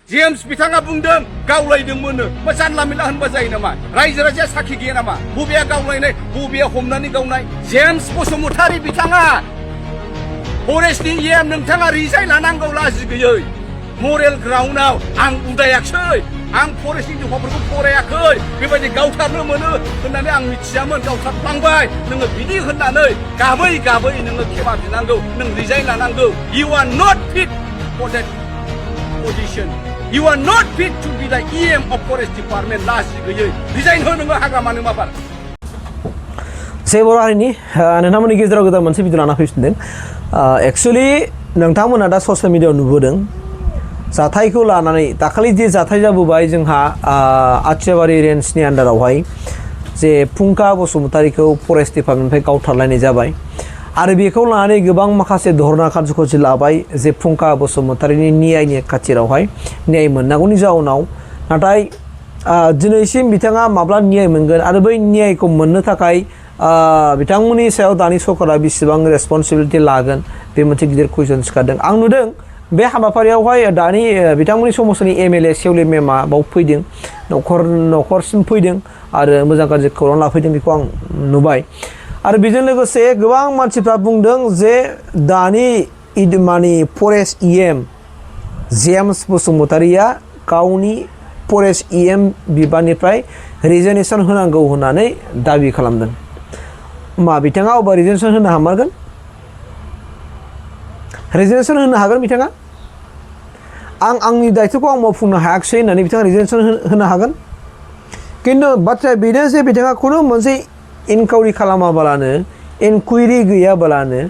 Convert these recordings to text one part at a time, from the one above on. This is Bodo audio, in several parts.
जेम्स बिथाङा बुंदों गावलायदोंमोननो मा जानला मेनला होनबा जायो नामा रायजो राजाया साखि गैया नामा बबेया गावलायनाय बबेया हमनानै गावनाय जेम्स बसुमतारी बिथाङा फरेस्टनि EM नोंथाङा रिजाइन लानांगौ लाजि गैयै मरेल ग्राउन्डआव आं उदायाखै आं फरेस्टनि दफाफोरखौ फरायाखै बेबायदि गावथारनो मोनो होननानै आं मिथियामोन गावथारफ्लांबाय नोङो बिदि होननानै गाबै गाबै नोङो खेमा बिनांगौ नों रिजाइन लानांगौ you are not fit for that position You are not fit to be the EM of Forest Department लाजि गैयै रिजाइन हो नोङो हाग्रामानो माबार से बर' हारिनि नोंथांमोननि गेजेराव गोदान मोनसे भिडिअ लाना फैफिनदों एक्चुअली नोंथांमोना दा ससियेल मिडियाआव नुबोदों जाथायखौ लानानै दाखालि जे जाथाय जाबोबाय जोंहा आथियाबारि रेन्जनि आन्डारावहाय जे फुंखा बसुमतारीखौ फरेस्ट डिपार्टमेन्टनिफ्राय गावथारलायनाय जाबाय आरो बेखौ लानानै गोबां माखासे धरना कार्ज'खरसि लाबाय जे फुंखा बसुमतारीनि न्यायनि खाथिरावहाय न्याय मोननांगौनि जाउनाव नाथाय दिनैसिम बिथाङा माब्ला न्याय मोनगोन आरो बै न्यायखौ मोननो थाखाय बिथांमोननि सायाव दानि सरकारा बेसेबां रेसपन्सिबिलिटि लागोन बे मोनसे गिदिर कुइसन सिखारदों आं नुदों बे हाबाफारियावहाय दानि बिथांमोननि समाजनि MLA सेवले मेमा बाव फैदों न'खरसिम फैदों आरो मोजां गाज्रि खौरां लाफैदों बेखौ आं नुबाय आरो बेजों लोगोसे गोबां मानसिफ्रा बुंदों जे दानि माने फरेस्ट EM जेम्स बसुमतारीया गावनि फरेस्ट EM बिबाननिफ्राय रिजाइनेसन होनांगौ होननानै दाबि खालामदों मा बिथाङा अबा रिजाइनेसन होनो हामारगोन रिजाइनेसन होनो हागोन बिथाङा आंनि दायित्वखौ आं मावफुंनो हायाखिसै होननानै बिथाङा रिजाइनेसन होनो हागोन खिन्थु बाथ्राया बेनो जे बिथाङा खुनु मोनसे इनकुवारि खालामाबालानो इनकुवेरि गैयाबालानो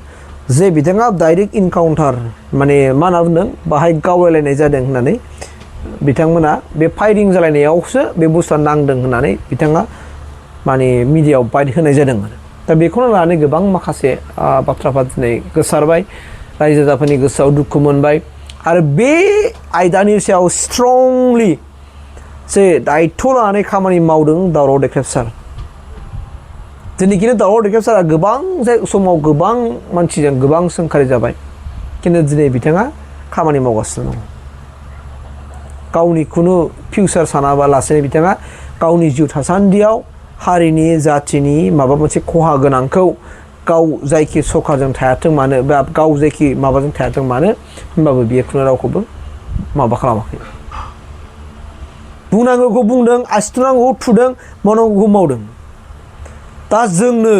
जे बिथाङा डाइरेक्ट इनकाउन्टार माने मा होनना बुंदों बाहाय गावलायलायनाय जादों होननानै बिथांमोना बे फायरिं जालायनायावसो बे बुस्थुआ नांदों होननानै बिथाङा माने मिडियायाव बाइट होनाय जादों आरो दा बेखौनो लानानै गोबां माखासे बाथ्राफ्रा दिनै गोसारबाय रायजो राजाफोरनि गोसोआव दुखु मोनबाय आरो बे आयदानि सायाव स्ट्रंलि जे दायित्व लानानै खामानि मावदों दावराव देख्रेब सार दिनै खिन्थु दावराव देख्रेब सारा गोबां समाव गोबां मानसिजों गोबां सोंखारि जाबाय खिन्थु दिनै बिथाङा खामानि मावगासिनो दं गावनि खुनु फिउचार सानाबालासेनो बिथाङा गावनि जिउ थासान्दियाव हारिनि जाथिनि माबा मोनसे खहा गोनांखौ गाव जायखि सरकारजों थायाथों मानो बा गाव जायखि माबाजों थायाथों मानो होनबाबो बियो खुनु रावखौबो माबा खालामाखै बुंनांगौखौ बुंदों आसि थुनांगौखौ थुदों मावनांगौखौ मावदों दा जोंनो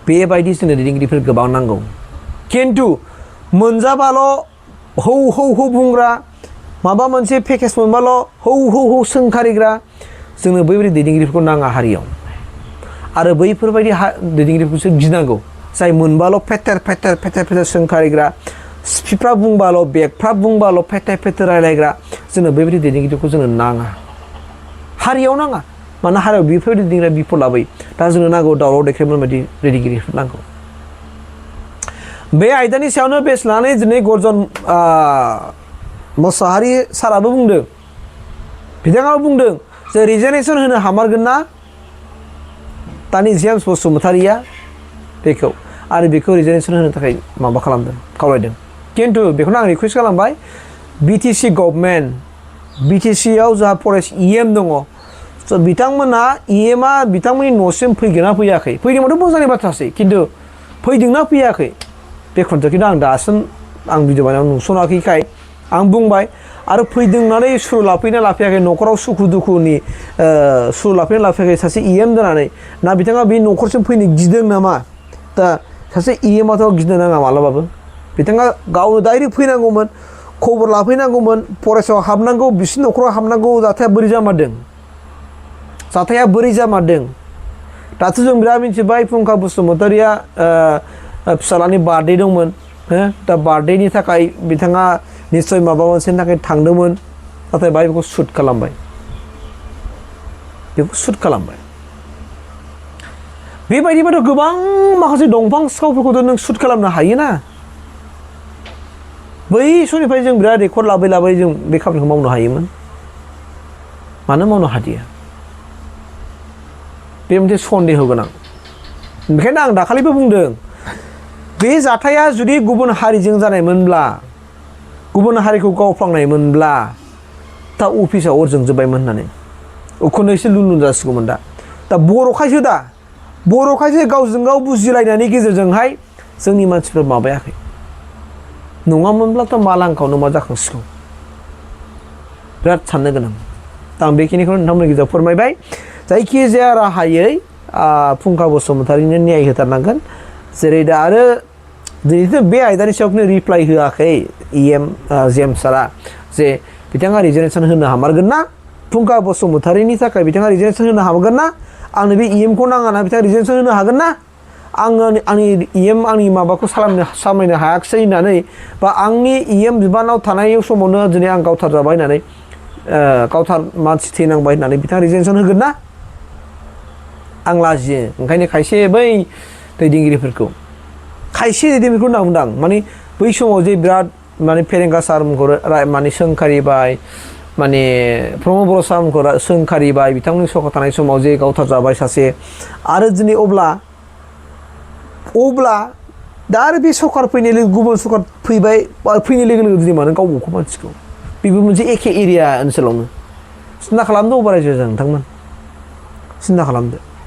बेबायदि जोंनो दैदेनगिरिफोर गोबां नांगौ खिन्थु मोनजाबाल' हौ हौ हौ बुंग्रा माबा मोनसे पेकेज मोनबाल' हौ हौ हौ सोंखारिग्रा जोंनो बैबायदि दैदेनगिरिफोरखौ नाङा हारियाव आरो बैफोरबायदि दैदेनगिरिफोरखौसो गिनांगौ जाय मोनबाल' फेथेर फेथेर फेथेर फेथेर सोंखारिग्रा स्पिफ्रा बुंबाल' बेगफ्रा बुंबाल' फेथेर फेथेर रायलायग्रा जोंनो बैबायदि दैदेनगिरिखौ जोंनो नाङा हारियाव नाङा मानो हारियाव बेफोरबायदि दैदेनग्रा बिफद लाबोयो दा जोंनो नांगौ दावराव देख्रेबनाय बायदि दैदेनगिरिफोर नांगौ बे आयदानि सायावनो बेस लानानै दिनै गर्जन मोसाहारि साराबो बुंदों बिथाङाबो बुंदों जे रिजाइनेसन होनो हामारगोन ना दानि जेम्स बसुमतारीया बेखौ आरो बेखौ रिजाइनेसन होनो थाखाय माबा खालामदों खावलायदों खिन्थु बेखौनो आं रिकुवेस्ट खालामबाय BTC गभर्नमेन्ट BTCआव जोंहा फरेस्ट EM दङ स' बिथांमोना EMआ बिथांमोननि न'सिम फैगोन ना फैयाखै फैदोंबाथ' मोजांनि बाथ्रासै खिन्थु फैदोंना फैयाखै बे कन्टेक्ट खिन्थु आं दासिम आं भिडिअ बानायनायाव नुसनाखैखाय आं बुंबाय आरो फैदों होननानै सुरु लाफैना लाफैयाखै न'खराव सुखु दुखुनि सुरु लाफैना लाफैयाखै सासे EM जानानै ना बिथाङा बे न'खरसिम फैनो गिदों नामा दा सासे EMआथ' गिनो नाङा मालाबाबो बिथाङा गावनो डाइरेक्ट फैनांगौमोन खबर लाफैनांगौमोन फरेस्टआव हाबनांगौ बिसिनि न'खराव हाबनांगौ जाथाया बोरै जामारदों दाथ' जों बिराद मिथिबाय फुंखा बसुमतारीया फिसालानि बार्थडे दंमोन दा बार्थडेनि थाखाय बिथाङा निश्चय माबा मोनसेनि थाखाय थांदोंमोन नाथाय बाहाय बेखौ शुट खालामबाय बेबायदिबाथ' गोबां माखासे दंफां सिखावफोरखौथ' नों शुट खालामनो हायो ना बै समनिफ्राय जों बिराद रेकर्ड लाबै जों बे खामानिखौ मावनो हायोमोन मानो मावनो हादिया बे मोनसे सन्देह गोनां बेखायनो आं दाखालिबो बुंदों बे जाथाया जुदि गुबुन हारिजों जानायमोनब्ला गुबुन हारिखौ गावफ्लांनायमोनब्ला 8टा अफिसाव अर जोंजोब्बायमोन होननानै उखुन्दैसो लुन जासिगौमोन दा बर'खायसो गावजों गाव बुजिलायनायनि गेजेरजोंहाय जोंनि मानसिफ्रा माबायाखै नङामोनब्लाथ' मा लांखावनो मा जाखांसिगौ बिराद साननो गोनां दा आं बेखिनिखौ नोंथांमोननि गेजेराव फोरमायबाय जायखिजाया राहायै फुंखा बसुमतारीनो न्याय होथारनांगोन जेरै दा आरो दिनैथ' बे आयदानि सायावनो रिप्लाइ होआखै जेएम सारा जे बिथाङा रिजाइनेसन होनो हामारगोन ना फुंखा बसुमतारीनि थाखाय बिथाङा रिजाइनेसन होनो हागोन ना आंनो बे खौ नाङा ना बिथाङा रिजाइनेसन होनो हागोन ना आंनि माबाखौ सामलायनो हायाखिसै होननानै बा आंनि बिबानाव थानाय समावनो दिनै आं गावथार जाबाय होननानै गावथार मानसि थैनांबाय होननानै बिथाङा रिजाइनेसन होगोन ना आं लाजियो ओंखायनो खायसे बै दैदेनगिरिफोरखौ होनना बुंदों माने बै समाव जे बिराद माने फेरेंगा सारमोनखौ माने सोंखारिबाय माने प्रमद बर' सारमोनखौ सोंखारिबाय बिथांमोननि सरकार थानाय समाव जे गावथार जाबाय सासे आरो दिनै अब्ला दा आरो बे सरकार फैनाय लोगो गुबुन सरकार फैबाय फैनाय लोगो लोगो दिनै मानो गावबावखौ मानसिखौ बेबो मोनसे एखे एरिया ओनसोलावनो सिन्था खालामदो अबा रायजो नोंथांमोन सिन्था खालामदो